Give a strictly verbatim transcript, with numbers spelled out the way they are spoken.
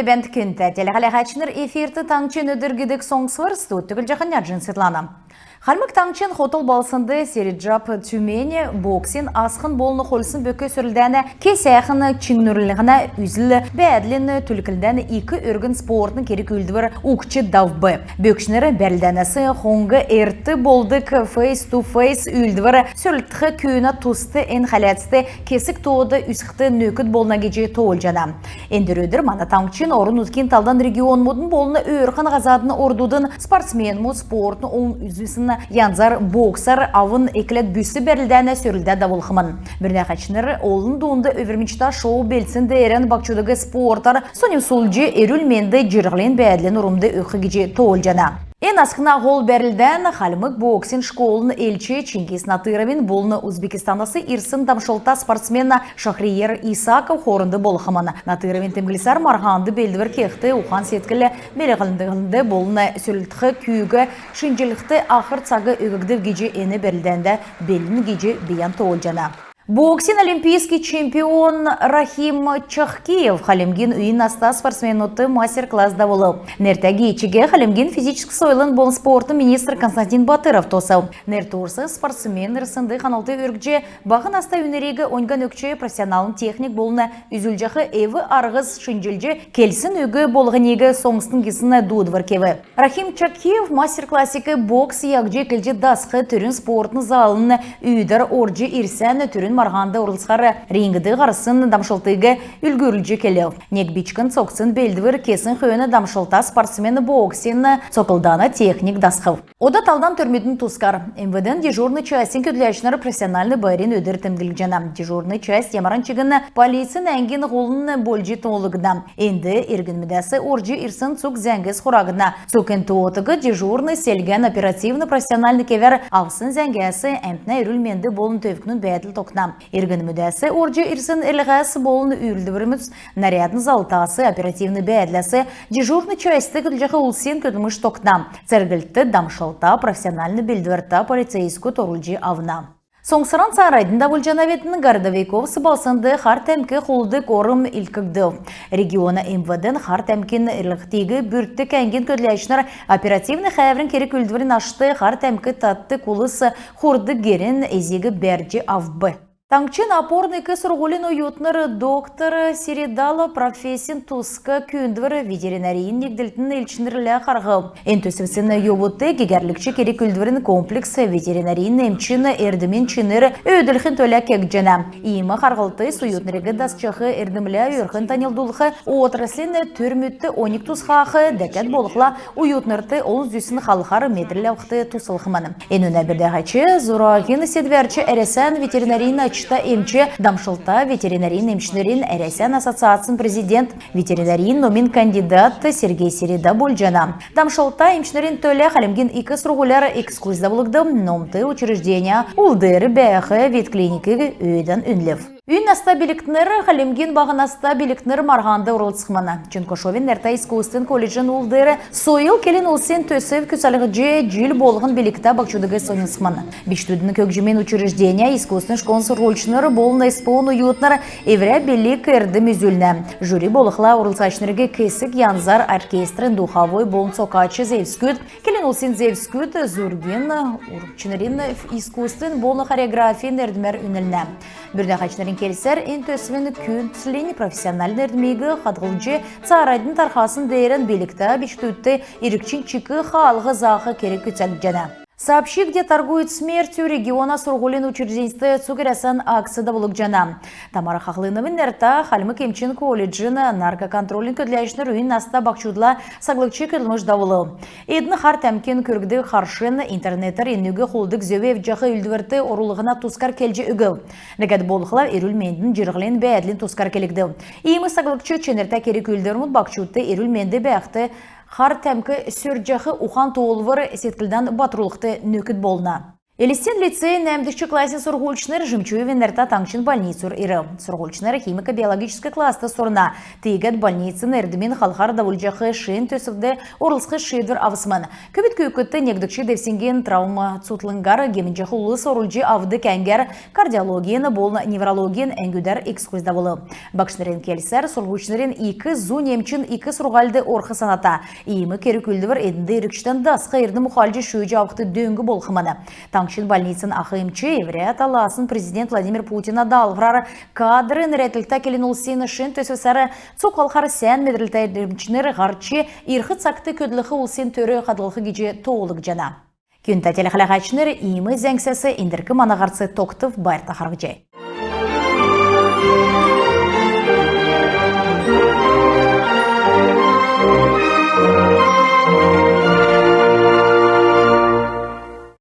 Бәәнт, күндтә телехәләһәчнр! Эфирт «Таңһчин өдр» гидг соңсвр. Студьд Түглҗәһин Няҗин Светлана. Хальмг Таңһчин хотл балһснд «Середжаб Тюмень» боксин асхн болн хольсн бөкин сөрлдәнә кесәхн чиңнүрлһнә үзл-бәәдлин түлклдән ик өргн спортын керг-үүлдвр угтҗ давв. Бөкчнр бәрлдәнәс хоңһ эрт болдг фейс-ту-фейс үүлдвр сөрлдх күүнә туст эн хәләцд кесг тоод үзхд нөкд болна гиҗ тоолҗана. Эндр өдр мана таңһчин, орн-нутгин талдан регионмудын болн өөрхн һазадын ордудын спортсменмуд спортын олн зүсн янзар боксар авн экләд бүс бәрлдәнә сөрлдә давулхмн. Бүрдәһәчнр олн дунд өвәрмҗтә шоу белдсн деерән баһчудыг спортар соньмсулҗ, эрүл-менд, җирһлин бәәдлин урмд өгх гиҗ тоолҗана. Эн асхна һол бәрлдән хальмг боксин школын элч Чингис Натыровин болн Узбекистанас ирсн дамшлта спортсмен Шахриер Исаков хоорнд болхмн. Натыровин темдглсәр, марһанд белдвр кехд ухан-седкл белдлһнд болн сөрлдх күүг шинҗлхд ахр цаг өггдв гиҗ эн бәрлдәнд белн гиҗ бийән тоолҗана. Боксин олимпийск чемпион Рахим Чахкиев хальмгин үйин наста спортсменмудт мастер-класс давулв. Нертә гиичиг хальмгин физическ сойлын болн спортын министр Константин Батыров тосв. Нертә орс спортсмен ирснд ханлт өргҗ, баһ наста үйнриг оньган өгч, профессиональн техник болн үзүлҗәх эв-арһс шинҗлҗ, келсн үг болһниг соңстн гисн дуудвр кев. Рахим Чахкиев мастер-классиг бокс яһҗ эклҗ дасх, түрүн спортын залын үүдәр орҗ ирсән, түрүн марһанд орлцхар рингд һарсн дамшлтыг үлгүрлҗ келв. Нег бичкн цогцин белдвр кесн хөөн дамшлта спортсмен боксин цоклдана техник дасхв. Ода талдан төрмүдин тускар. МВД-н дежурн частин көдләчнр профессиональн байрин өдр темдглҗәнә. Дежурн часть ямаран чигн полицин әңгин һолын болҗ тоолгдна. Энд иргнмүдәс орҗ ирсн цуг зәңгс хурагдна. Цуг эн тоотыг дежурн селгән оперативн, профессиональн кевәр авсн зәңгәс әмтнә эрүл-менд болн төвкнүн бәәдл тогтна. Иргнмүдәс орҗ ирсн эрлһәс болн үүлдврмүдәс, нарядн залтас, оперативн бәәдләс дежурн частьд көдлҗәх улсин көдлмш тогтна. Церглтд дамшлта, профессиональн белдвртә полицейскүд орулҗ авна. Соңсвран цааранднь давулҗанавидн. Городовиковск балһснд хар тәмк хулддг орм илдкгдв. Региона МВД-н хар тәмкин эрлһтиг бүрткдг әңгин көдләчнр оперативн хәәврин керг-үүлдврин ашт хар тәмк татдг улс хурдг герин эзиг бәрҗ авв. Таңһчин опорн ик сурһулин оютнр доктор Середала профессин туск күүндвр ветеринарин нигдлтин элчнрлә харһв. Эн төсвин йовудт гегәрлгч керг-үүлдврин комплекс ветеринарин эмчин эрдмин чинр өөдлүлхин төлә кегдҗәнә. Иим харһлтс оютнриг дасчах эрдмлә өөрхн таньлдулх, отраслин төрмүдт оньг тусхах, дәкәд болхла оютнрт олн зүсн халхар медрл авхд туслхмн. Энүнә бүрдәһәч, зураһин седвәрч, Әрәсән ветеринарин ачта эмч, дамшлта ветеринарин эмчнрин Әрәсән ассоциацин президент, ветеринарин номин кандидат Сергей Середа болҗана. Дамшлта эмчнрин төлә Хальмгин ик сурһуляр экскурс давулгдв. Номт учреждения ул деер бәәх ветклиникиг өөдән үнлв. Үй наста билгтнр. Хальмгин баһ наста билгтнр марһанд орлцхмн. Чонкушовин нертә искусствин колледжин ул деер «Сойл» келн улсин төсв күцәлһҗ, җил болһн билгтә баһчудыг соньмсхмн. Бичкдүдин көгҗмин учреждения, искусствин школын сурһульчнр болн СПО-н оютнр эврә билг-эрдм үзүлнә. Жюри болхла орлцачнриг кесг янзар: оркестрин духовой болн цокач зевсгүд, келн улсин зевсгүд, зургин, урчнрин искусствин болн хореографин эрдмәр үнлнә. Бүрдәһәчнрин келсәр, эн төсвин күцлнь профессиональн эрдмиг хадһлҗ, цааранднь тархасн деерән билгтә бичкдүдт иргчин чик хаалһ заах керг күцәгдҗәнә. «Сообщи, где торгуют смертью» региона сурһулин учрежденьст цуг Әрәсән акц давулгдҗана. Тамара Хахлыновин нертә Хальмг эмчин колледжин наркоконтролин көдләчнр үй наста баһчудла саглгч көдлмш давулв. Эдн хар тәмкин күргдг харшин, интернетәр энүг хулддг зөв эвдҗәх үүлдврт орулһна тускар келҗ өгв. Дәкәд болхла, эрүл-мендин, җирһлин бәәдлин тускар келгдв. Иим саглгч чинртә керг-үүлдврмүд баһчудт эрүл-менд бәәхд, хар тәмк сөрҗәх ухан-тоолвр седклдән батрулхд нөкд болна. Элстин лицейин нәәмдгч классин сурһульчнр Жемчуевин нертә таңһчин больницур ирв. Сурһульчнр химико-биологическ класст сурна. Тиигәд больницин эрдмин халхар давулҗах шин төсвд орлцх шиидвр авсмн. Көвүд күүкдт негдгч девсңгин травма цутхлңгар гемнҗәх улс орулҗ авдг әңгәр, кардиологин болн неврологин әңгүдәр экскурс давулв. Багшнрин келсәр, сурһульчнрин ик зунь эмчин ик сурһульд орх саната. Иим керг-үүлдвр эднд иргчдән дасх эрдм ухалҗ шүүҗ авхд дөң болхмн. Таңһчин больницин ах эмч эврә таласн президент Владимир Путина даалһврар «Кадры» нерәдлһтә келн улсин шин төсвсәр цуг халхар сән медрлтә эмчнр һарч, ирх цагт көдлх улсин төр хадһлх гиҗ тоолгдҗана. Күндтә телехәләһәчнр, иим зәңгсәс эндрк мана һарц тогтв. Байрта харһий.